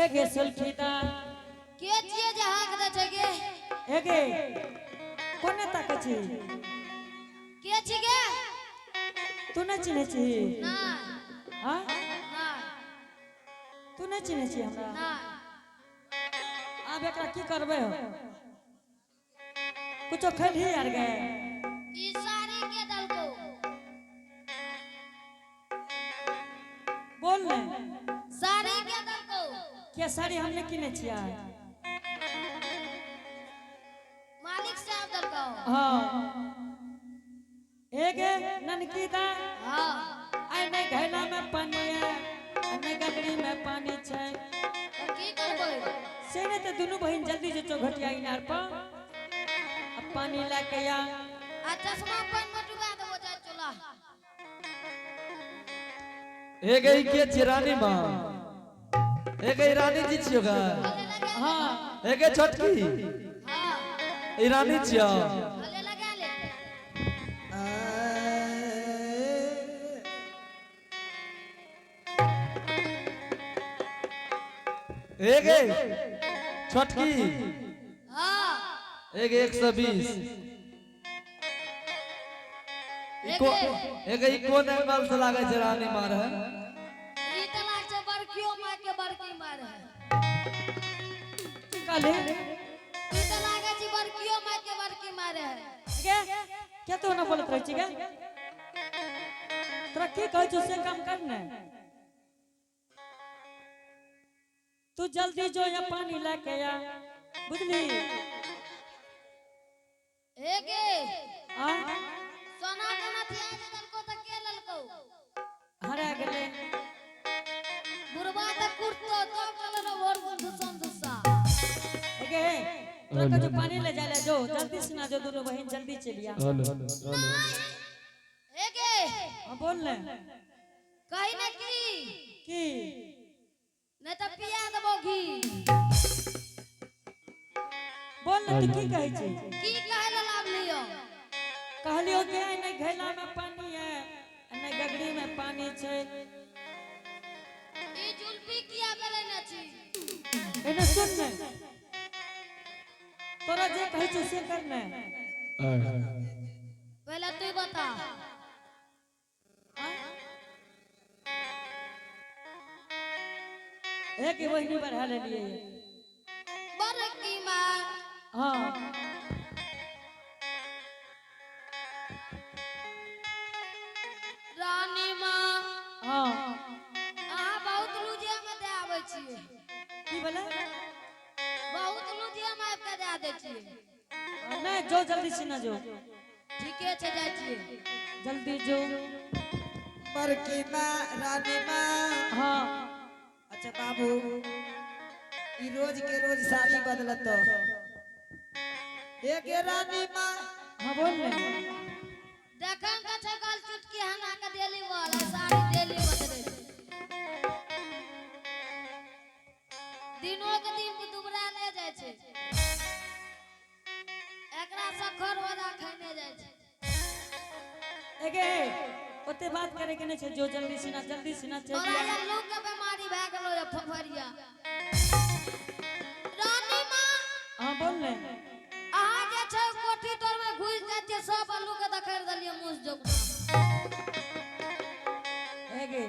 एगे सुल्फीदा के छियै जे हाक दै छै गे? एगे कोने ताकै छी? के छी गे? तू नहि चिन्है छी? नहि। हाँ? नहि। तू नहि चिन्है छी हमरा? नहि। आब एकरा की करबै हो? कुछो खैलही आर गे? ई साड़ी के देलकौ? बोल ने। साड़ी के देलकौ? के साड़ी हम नहि किनै छियै। मालिक साहब देलकौ? हाँ। एगे ननकी दा। हाँ। आइ नहि घैला में पानी है, आ नहि गगरी में पानी छै। तऽ की करबै? से नहि तऽ दुनू बहिन जल्दी जो चौघटिया इनार पर आ पानी लए के आ। आ चश्मा पानि में डुबा देबो जाइ चोला। ए गई के छियै रानी माँ? ए गई रानी जी छियो गा? गले लगा ले। हाँ। ए गे छोटकी? हाँ। ई रानी छियो? गले लगा ले। ए गे छोटकी? हाँ। ए गे 120। ई को ए गे ई कोन एंगल से लागै छै रानी माँ रहे? ई तऽ लाग छै बड़कियो माय के बड़की माय रहे। की कहली? ई तऽ लागै छै बड़कियो माय के बड़की माय रहे। गे के तू ना बोलत रहै छी गे? तोरा की कहै छौ से काम कर ने। तू जल्दी जो या पानी लए के आ, बुझली? हे गे। आ सोना के नथिया जे देलकौ तऽ के लेलकौ? हरा गेलै। बुढ़बा तऽ कुटतो तब चलल भोर धुसम धुस्सा। गे तोरा कहै छौ पानी ले जाय ले जो, जल्दी से ना जो, दुनू बहिन जल्दी चलि आ। हे गे। हाँ बोल ने। कही ने की? की? नहि तऽ पिया देबो घी। बोल ने, तू की कहै छी? की कहै लए लाबलियो? कहलियो कि आइ नहि घैला में पानी है आ नहि गगरी में पानी छै। ई जुल्फी किया बेलै ने छी? एने सुन ने, तोरा जे कहै छौ से कर ने। पहिले तू बता। आ? एक बहिनी बढ़ा लेलिए। बड़की माय। हाँ। रानी माँ। हाँ। अहाँ बहुत लूजिया में दे आबै छियै। की बोले? बहुत लूजिया में आबि के दे दै छियै। नहीं जो जल्दी से ना जो। ठीके छै, जाइ छियै। जल्दी जो। बड़की माँ, रानी माँ। हाँ। अच्छा बाबू, ई रोज के रोज साड़ी बदलत। एक रानी माँ। हाँ बोल ने। देखन के छै गल चुटकी हना के डेली वाला साड़ी डेली बदलै छै। दिनो के दिन दुबरा ले जाइ छै। एकरा सखर वाला खैने जाइ छै। एगे ओते बात करे के नहीं छै, जो जल्दी से ना, जल्दी से ना चल। तोरा ये लोग के बीमारी भए गेलो रे फफरिया। रानी माँ। हाँ बोल ने। अहाँ जे छै कोठी तोर में घुसि जाइ छियै, सब आलू के दखरि देलियै मुस जोगना। एगे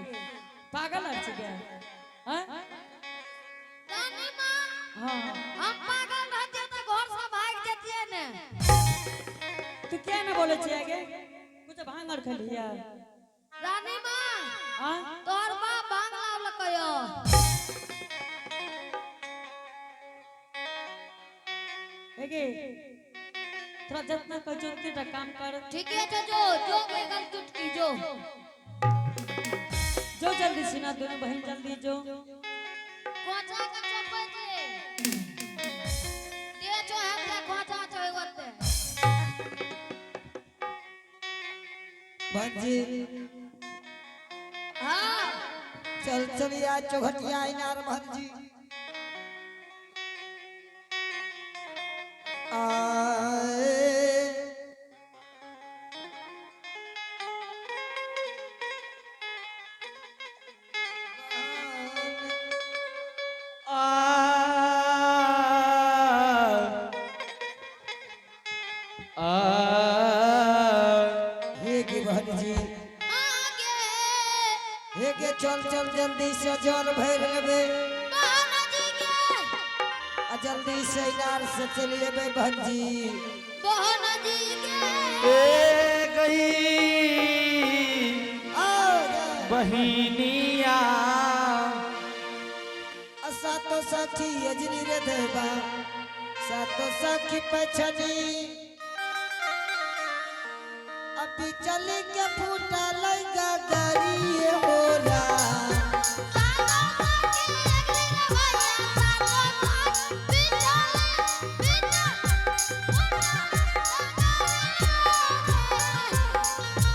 पागल आर छी गे? हाँ? रानी माँ। हाँ। हम पागल रहतियै तऽ घर से भागि जतियै ने। तू क्या ना बोले छी आगे? कुछ भांग और खलिया? रानी माँ। हाँ? तोहर बाप भांग लावलकै यो। एगे तोरा जितना कहै छौ उतने काम कर। ठीके छै, जो जो के गल चुटकी जो। जो जल्दी से ना, दोनों बहन जल्दी जो। कोचा के चपै छै। दे छो हेते खोचा छो ओते। भंजी। हाँ। चल चलिया चौघटिया इनार भंजी। आए आ चल चल जल्दी से जल भर लेबे बहन जी के आ जल्दी से इनार से चली जेबे भंजी। बहन जी के ए गई आओ जा। बहिनिया आ सातो सखी अजनी रे देवा सातो सखी पछनी अभी चली के फूटा लगा गरी होला।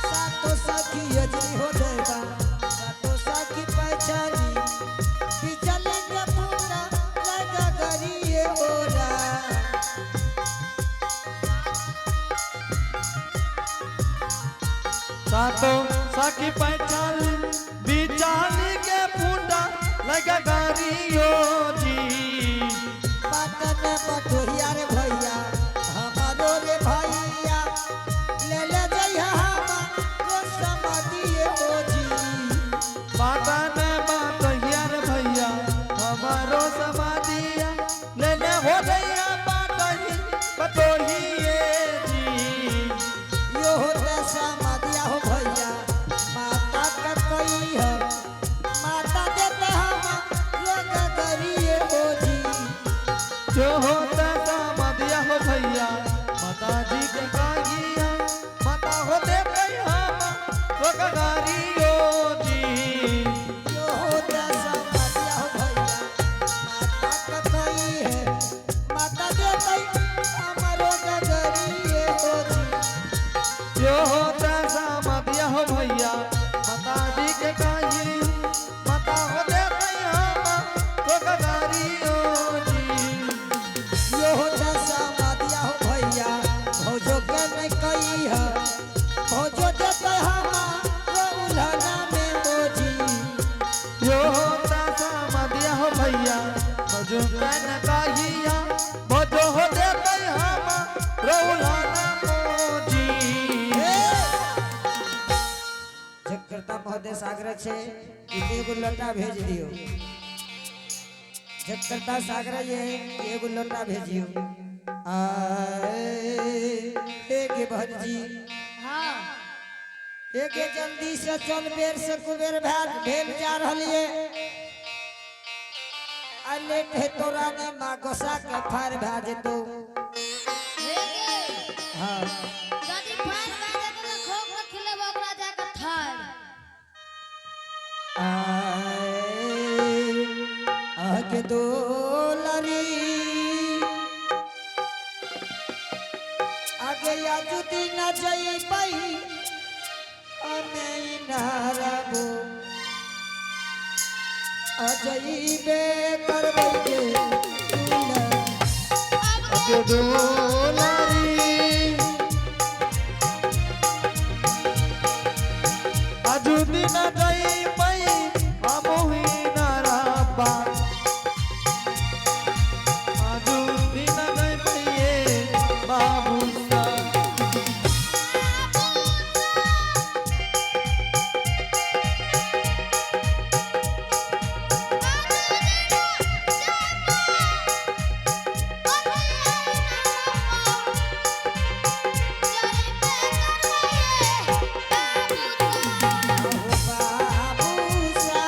सातो सखी अजनी हो देवा सातो सखी पछनी बिचली के फूटा लगा गरी होला। सातो सखी पहचान बिचाली के फूटा लगा गारियो जी। पाटन बटोहिया रे भैया हमारो रे भैया ले ले जइहा हमारो समाधिए हो जी। पाटन बाटहिया रे भैया हमारो समाधिया ले ले हो भैया पाटही बटोहिए जी। यो होते समाधिया हो भैया माता का कही है माता देते हम लोग गरिए हो जी। जो होता समाधिया हो भैया माता जी के काहिया माता हो दे हम लोग गारियो जी। यो होते समाधिया हो भैया माता का कही है माता देते हमारो गरिए हो जी। जो होता समाधिया हो भैया माता जी के काही माता हो दे हम लोग गारियो जी। यो होता समाधिया हो भैया भौजो के नहीं कही है भौजो देते हमारो उल्हना में हो जी। जो होता समाधिया हो भैया भजो कन काहिया भजो हो दे हम रौलाना मोजी। जगकर्ता महोदय से आग्रह छे कि एगो लोटा भेज दियो। जगकर्ता से आग्रह ये है कि एगो लोटा भेजियो। आए के बहन जी हाँ एके जल्दी से चल बेर से कुबेर भेल भेल जा रहल ये आ लेट है तो रानी माँ गोसा के फार भा जेतो। हे गे हाँ यदि फाड़ भए जेतौ तऽ खोप के खिलेबो ओकरा जाके ठाड़। आए आके दोलरी आगे आजुदी न जइबई अमे नारबो अजइबे करबै के दुलरी। के दुलारी आजुदी न गई पई हमही नाराबा आजुदी न गई पईए बाबू सा। बाबूसा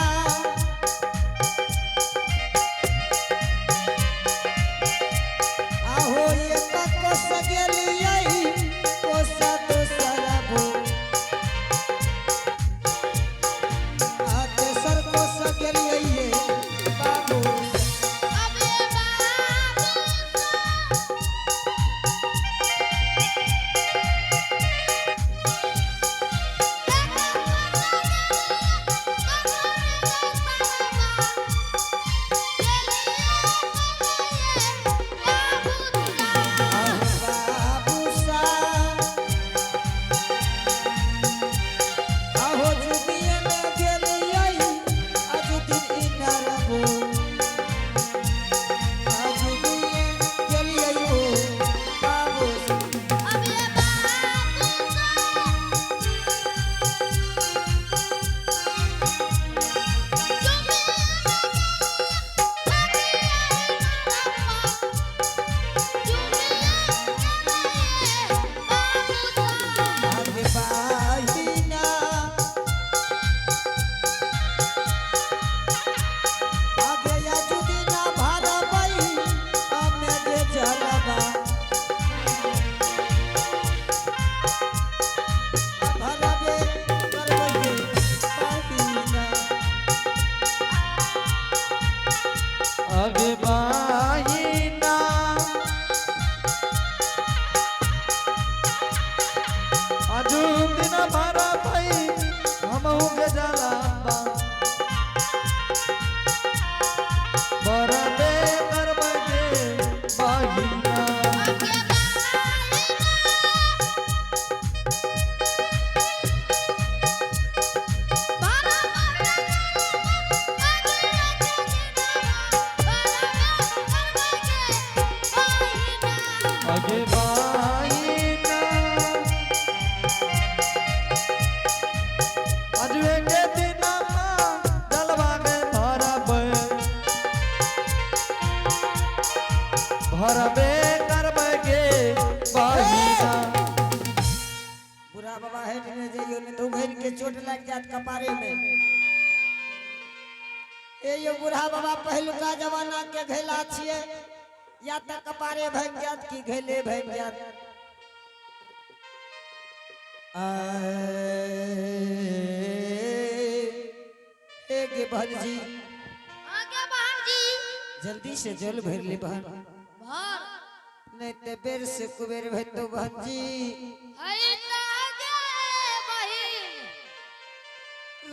अगे बाहिना आजू दिन मारा भाई हमहू के जलाबा बरबे करबे बाहिना। अगे बाहिना अजवे के दिनमा जलवा के भरबे भरबे करबे गे बाहिना। बुढ़ा बाबा हेट ने जइयो ने तो उघैर के चोट लग जात कपारे में। ए यो बुढ़ा बाबा पहिलुका जमाना के घैला छिए, या त कपारे भागि जात कि घैले भागि जात। ए गे बहन जी, आगे बहन जी, जल्दी से जल भर ले बहन, भर नहीं ते बेर से कुबेर भइतो बहन जी। हई त आगे बहिन।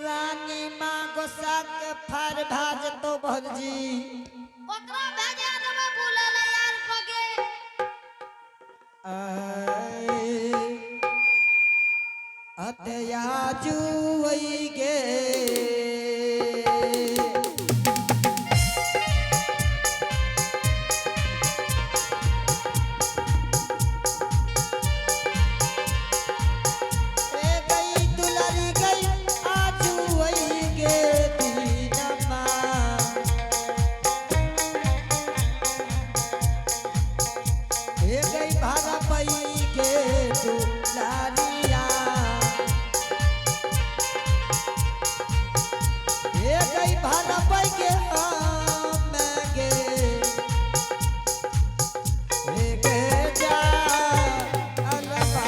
रानी माँ गोसा के फार भाजतो बहन जी। ओकरा भेजा देबै बुलै ले यार पगे। अतयाजू गे। ए गई दुलारी गई आजू गे दीनमा। ए गई भारा पई के दुलारिया, ए गई भारा पई के हम गे, ए गे जा अलबा।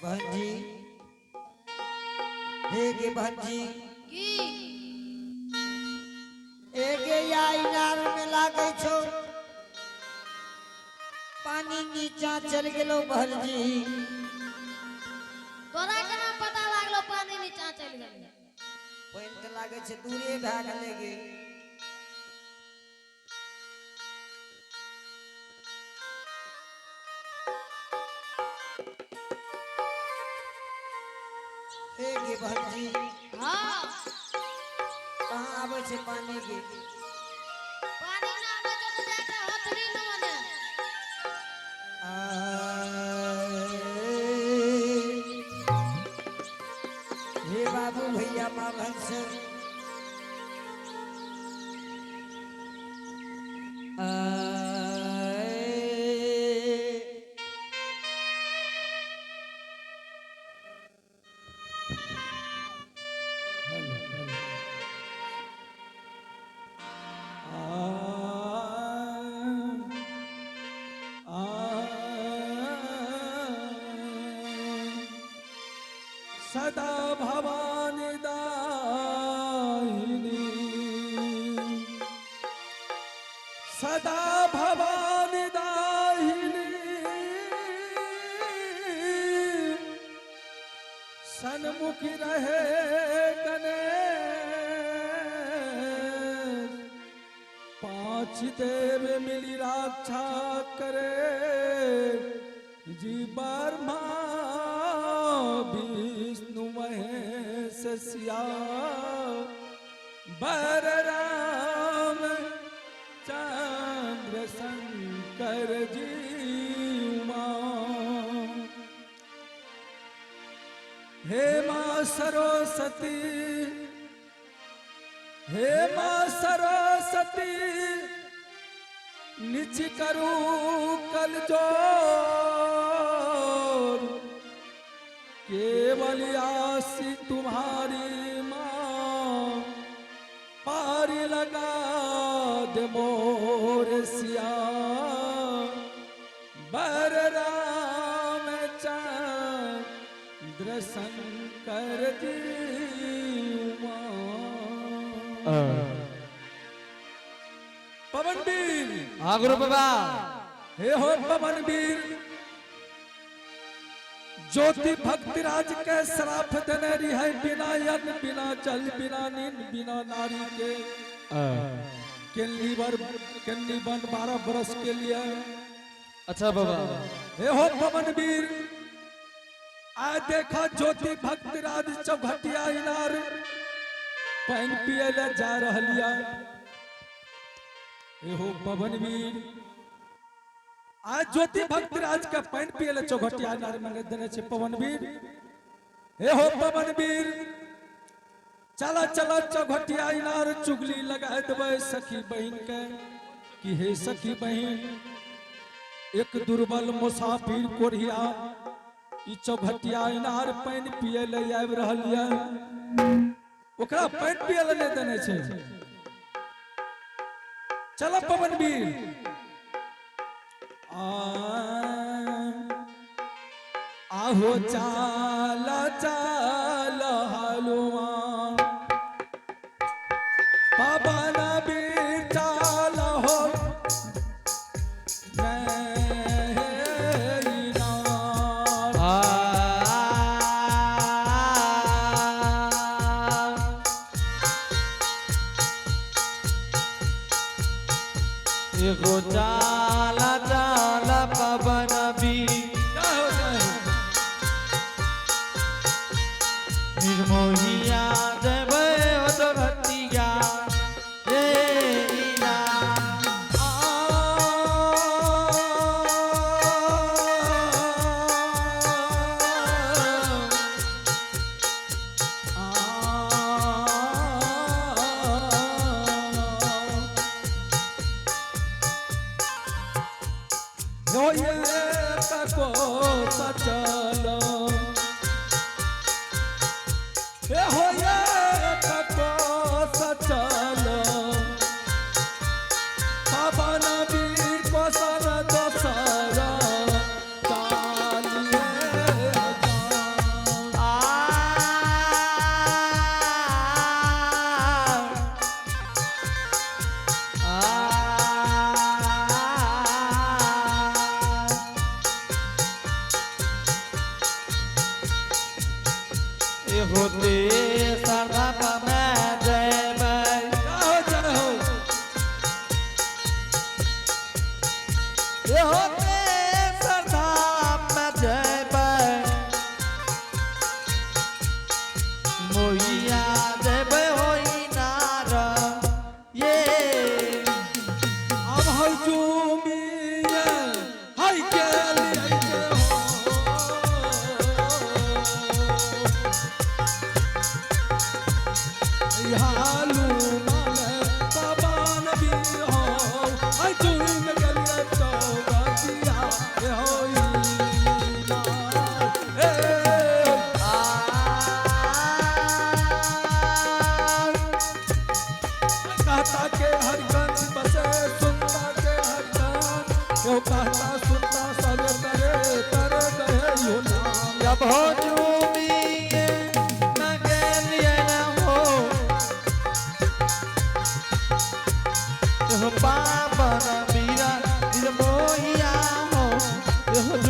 बहन जी, हे गे बहन जी, ए गे या इनार में लागै छौ पानी नीचा चल गेलो बहन जी। तोरा केना पता लागलो पानी नीचा चलि गेलै? पानि तऽ लागै छै दूरे भए गेलै गे। हे गे बहन जी, हाँ। कहाँ आबै छै पानी गे? पानी ना आबै छौ तऽ जाके हथरी न मने। हे बाबू भैया माँ बहन से सदा भवानी दाहिनी, सदा भवानी दाहिनी, सन्मुख रहे गणेश। देव मिली रक्षा करे जी ब्रह्मा विष्णु महेश सिया बर राम चंद्र शंकर जी उमा। हे माँ सरस्वती, हे माँ सरस्वती, निज करू कल जोर, केवल आसी तुम्हारी माँ, पार लगा दे मोर सिया बर राम चंद्र शंकर जी उमा। पवन वीर। हाँ गुरु बाबा। हे हो पवन वीर, ज्योति भक्ति राज के श्राप देने रही है, बिना अन्न बिना जल बिना नींद बिना नारी के केली बर केली बन 12 बरस के लिए। अच्छा बाबा। हे हो पवन वीर, आज देखा ज्योति भक्ति राज चौघटिया इनार पानि पिए ले जा रहलिया। हे हो पवन वीर, आज ज्योति भक्ति राज के पानि पिए ले चौघटिया इनार में देने छे पवन वीर। हे हो पवन वीर, चला चला चौघटिया इनार चुगली लगा देबै सखी बहिन के कि हे सखी बहिन, एक दुर्बल मुसाफिर कोढ़िया ई चौघटिया इनार पानि पिए ले आबि रहल ये, ओकरा पानि पिए ले नहि देने छै। चल पवन वीर। आहो चाल चाल हनुमान पवन वीर चाल हो नैनार। एगो चाला चाला पवन वीर, जय हो, जय हो। निर्मोहिया जय हो चौघटिया ए ईना। पवन वीर कोसन दोसर चालिए जान। आ आ ए होते सरदा में जयबै। जय हो, जय हो। ए होते सरदा में जयबै, मोहिया जयबै होई नार ये। अब हौ चूमिया हाय के लिए के हो हालू मन पवन वीर हो हाय चूम गलिए चौबतिया हे होई ना। ए कहता के हरगंज बसे सुनता के हरगंज यो कहता सुनता सब करे तर गए यो नाम। जब हो चूमिए न गेलिए न हो हो पावन वीरा मोहिया हो हो।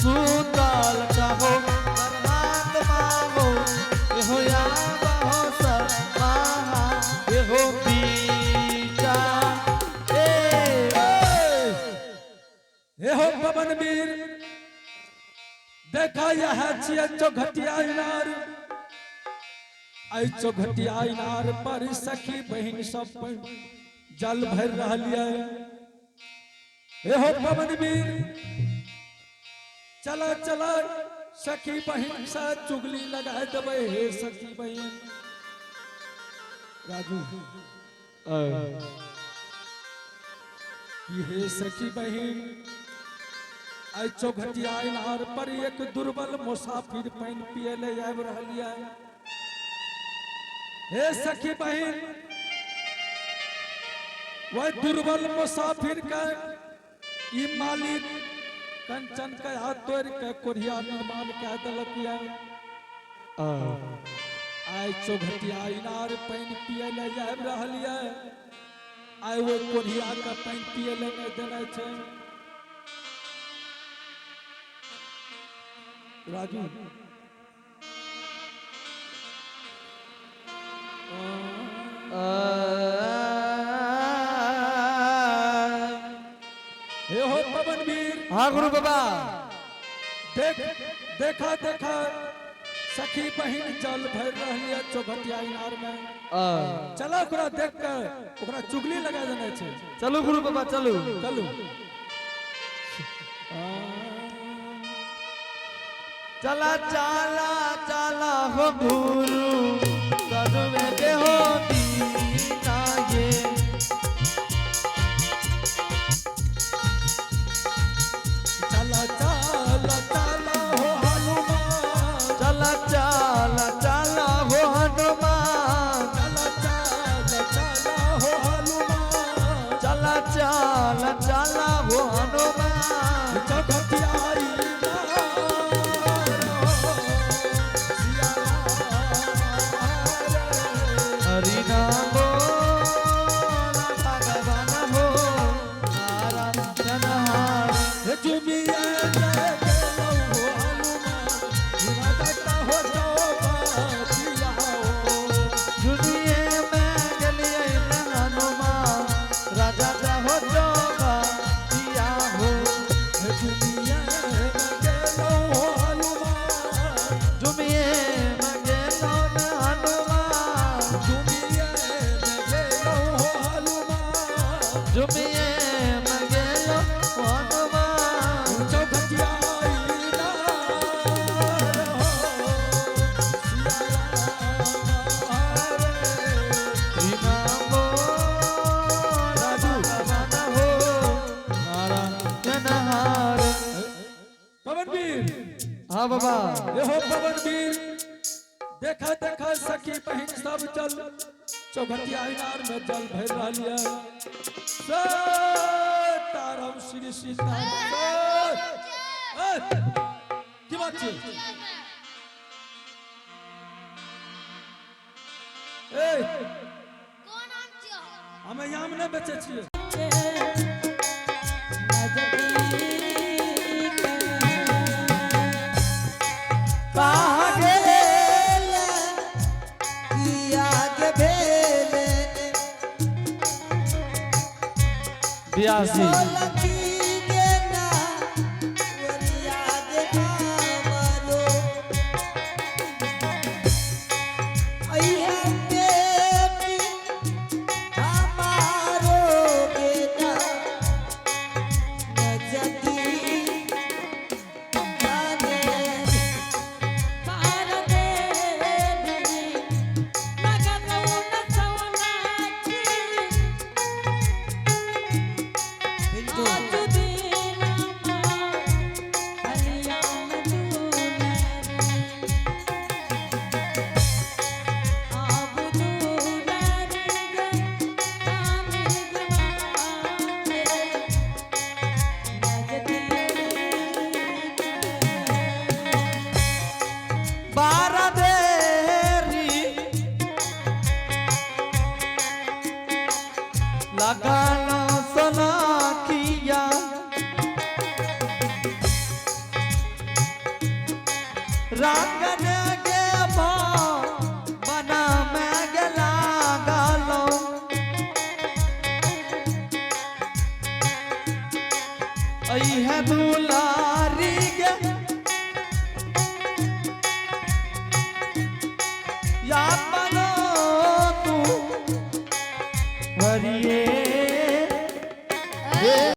सुतल कहो परमात्मा हो एहो आबहो समा एहो पीचा ए। हे हो पवन वीर, देखा यह छियै चौघटिया इनार। आई चौघटिया इनार पर सखी बहिन सब जल भर रहल ये। हे हो पवन वीर, चला चला सखी बहिन से चुगली लगा देबै। हे सखी बहिन, राजू कि हे सखी बहिन, आई चौघटिया इनार पर एक दुर्बल मुसाफिर पानि पिए ले आबि रहल ये। हे सखी बहिन, वह दुर्बल मुसाफिर के ई मालिक कंचन के हाथ तोड़ के कोढ़िया निर्माण कह देलक ये। आइ चौघटिया इनार पानि पिए ले आबि रहल ये, आइ वो कोढ़िया के पानि पिए ले नहि देने छै। राजू, हे हो पवन वीर। हाँ गुरु बाबा। देख देखा देखा सखी बहिन जल भर रही है चौघटिया इनार में। चला ओकरा देख के ओकरा चुगली लगा देने छै। चलू गुरु बाबा, चलू। चलू। चला चला चला हो गुरु सदमे के हो दीना ये। चला चला चला हो हनुमान। चला चला चला हो हनुमान। चला चला चला हो हनुमान। चला चला चला हो हनुमान। चौघटिया इनार हो, सिया राम रे। हरि नाम बोल भगवान हो नारायण हरे। हे जुमिया जय गेलौ हो हनुमान, राजा हो चौबटिया हो। जुनिए में गलिए हनुमान राजा हो चौबा पिया हो। हे जुमिया गेलौ हो हनुमान। जुमिए में गेलो न हनुमान। जुमिया गेलौ हो हनुमान। जुमिए में गेलो हनुमान। चौखटिया इनार हो, सिया राम रे। हरि नाम बोल राजू। भगवान हो नारायण हरे। पवन वीर। हाँ बाबा। ये हो पवन वीर, देखा देखा सखी बहिन सब चल चौघटिया इनार में जल भर रहल ये। सीताराम श्री सीताराम। ए, की बात छै? ए, कोन आम छियो? हमे आम नहि बेचै छियै। कहाँ गेल किया के भेल? 82। सोलंकी के ना वरिया के हमरो। अइहे बेटी हमारो के ना नजदीक जाने। पिंटू। रात।